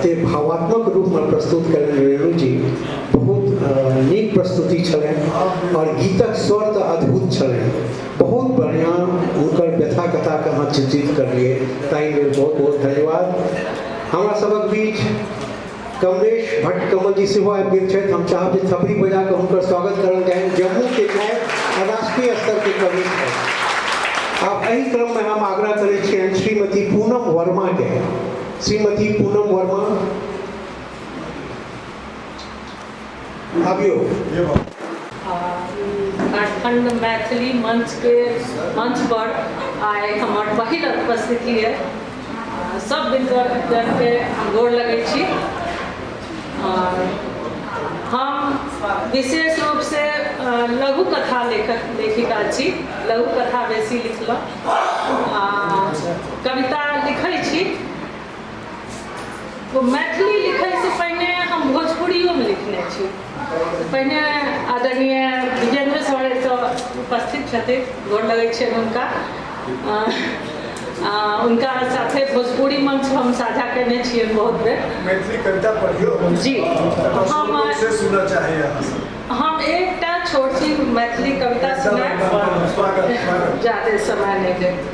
एते भावात्मक रूपमे प्रस्तुत कयलनि रेणु जी। बहुत नीक प्रस्तुति छलनि आओर गीतक स्वर तऽ अद्भुत छलनि। बहुत बढ़िआँ हुनकर व्यथा कथाके अहाँ चित्रित करलियै, ताहि लेल बहुत बहुत धन्यवाद। हमरा सभक बीच कमलेश भट्ट कमल जी सेहो आबि गेल छथि। हम चाहब जे थपड़ी बजा कऽ हुनकर स्वागत करल जाय। जम्मूके छथि आ राष्ट्रीय स्तरके कवि छथि। आब एहि क्रममे हम आग्रह करै छियनि श्रीमती पूनम वर्माके। श्रीमती पूनम वर्मा आबियौ। काठमांडू मैथिली मंच के मंच पर आइ हमर पहिल उपस्थिति है। सब विद्वान के हम गोर लगै छी। और हम विशेष रूप से लघु कथा लेखक लेखिका छी। लघु कथा बेसी लिखलहुँ, कविता लिखै छी। तो मैथिली लिखैसँ पहिने हम भोजपुरियोमे लिखने छी। पहिने आदरणीय विजेंद्र सर एतऽ उपस्थित छथिन, गोर लगै छियनि हुनका। हुनका साथे भोजपुरी मंच हम साझा केने छियनि बहुत बेर। मैथिली कविता पढ़ियो जी। हम से सुनना चाही अहाँ सब। हम एकटा छोट सी मैथिली कविता सुनायब, स्वागत स्वागत। ज्यादे समय नहि देब।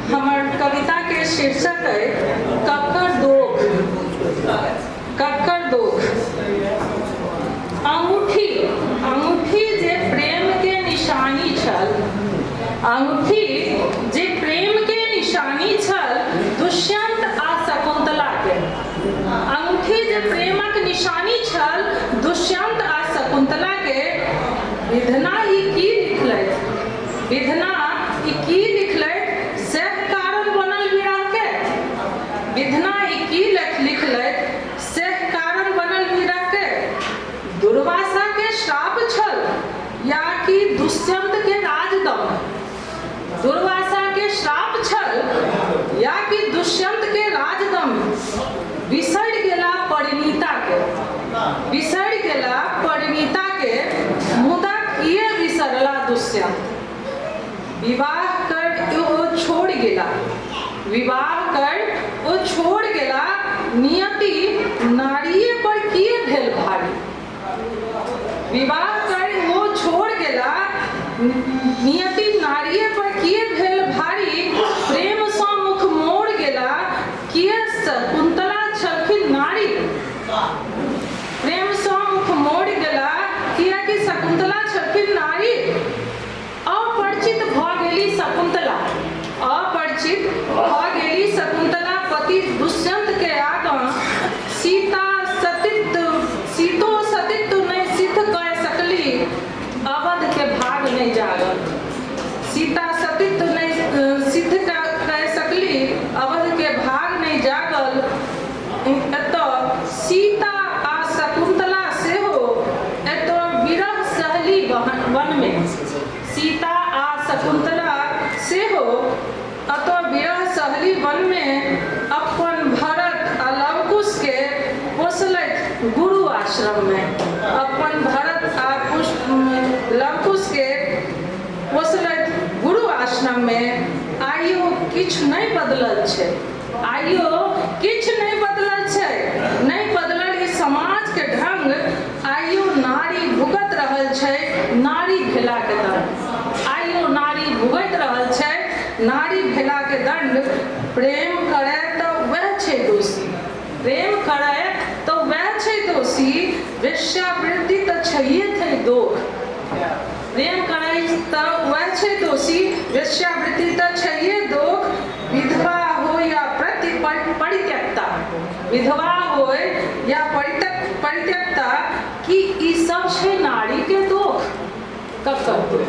हमर कविता के शीर्षक है ककर दोख। ककर दोख। अंगूठी, अंगूठी जे प्रेम के निशानी छल, अंगूठी जे प्रेम के निशानी छल दुष्यंत आ शकुंतला के, अंगूठी जे प्रेमक निशानी छल दुष्यंत आ शकुंतला के, विधना ई की लिखलथि, विधना ई की लिखलथि सएह कारण बनल विरह के, विधना ई की लिखलथि सएह कारण बनल विरह के, दुर्वासा के श्राप छल या कि दुष्यंत के राजदम, दुर्वासा के श्राप छल या कि दुष्यंत के राजदम, बिसरि गेला परिणीता के, बिसरि गेला परिणीता के, मुदा किए बिसरला दुष्यंत। विवाह कर ओ छोड़ गेला, विवाह कर ओ छोड़ गेला, नियति नारिये पर किए भेल भारी। विवाह कर ओ छोड़ गेला, नियति नारिये पर किए भेल भारी, प्रेमसँ मुख मोड़ गेला, किए शकुंतला छलखिन नारी। प्रेमसँ मुख मोड़ गेला किएकि शकुंतला छलखिन नारी। अपरिचित भऽ गेली शकुंतला, अपरिचित भऽ गेली शकुंतला पति दुष्यंत के आगाँ, सीता सतीत्व, सीतो सतीत्व नहि सिद्ध कय सकली, अवध के भाग नहि जागल। सीता सतीत्व नहि सिद्ध कय सकली, अवध के भाग नहि जागल। एतऽ सीता आ शकुंतला सेहो एतऽ विरह सहली वनमे, सीता आ शकुंतला सेहो अतऽ विरह सहली वनमे, अपन भरत आ लवकुशके पोसलथि गुरु आश्रममे, अपन भरत आ कुश लवकुशके पोसलथि गुरु आश्रममे। आइयो किछु नहि बदलल छै, आइयो किछु नहि बदलल छै, नहि बदलल ई समाजके ढंग, आइयो नारी भुगत रहल छै नारी भेलाके दंड, आइयो नारी भुगत रहल छै नारी भेलाके दंड। प्रेम करय तऽ वएह छै दोषी, प्रेम करय तऽ वएह छै दोषी, वेश्यावृत्ति तऽ छैहे छै दोख। प्रेम करै तऽ वएह छै दोषी, वेश्यावृत्ति तऽ छैहे दोख, विधवा हो या प्रति परित्यक्ता, विधवा होय या परित्यक्ता, कि ई सब छै नारी के दोख। ककर दोख?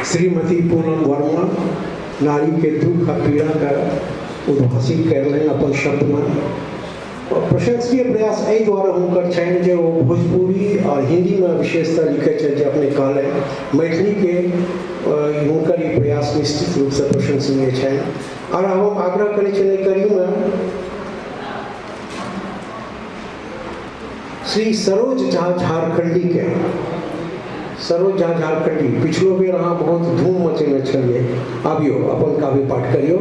श्रीमती पूनम वर्मा नारी के दुख आ पीड़ा के उद्भासित करलनि अपन शब्द में। प्रशंसनीय प्रयास एहि दुआरे हुनकर छनि जे ओ भोजपुरी आओर हिन्दीमे विशेषतः लिखै छथि, जे अपने कहलनि। मैथिलीके हुनकर ई प्रयास निश्चित रूपसँ प्रशंसनीय छनि। आओर हम आग्रह करै छियनि एहि कड़ीमे श्री सरोज झा झारखंडीके। सरोज झा झारखंडी, पिछलो बेर अहाँ बहुत धूम मचेने छलियै। आबियौ, अपन काव्य पाठ करियौ।